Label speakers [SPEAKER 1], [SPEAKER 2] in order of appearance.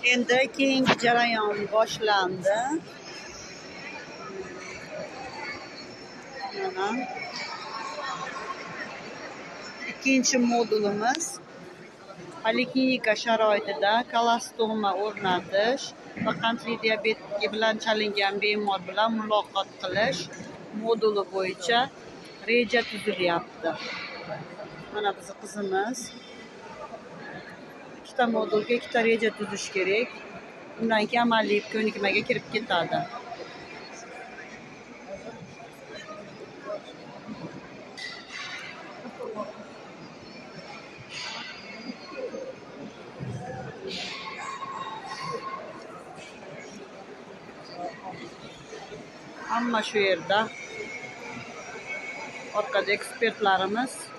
[SPEAKER 1] Endi keyingi jarayon boshlandi. Mana ikkinchi modulimiz poliklinika sharoitida kolostoma o'rnatish va qandli diabet bilan chalingan bemor bilan muloqot qilish moduli bo'yicha reja tuzilyapti. Mana bizni qizimiz ikkita modulga ikkita reja tuzish kerak. Undan keyin amaliy ko'nikmaga kirib ketadi. Hamma shu yerda. Orqada ekspertlarimiz.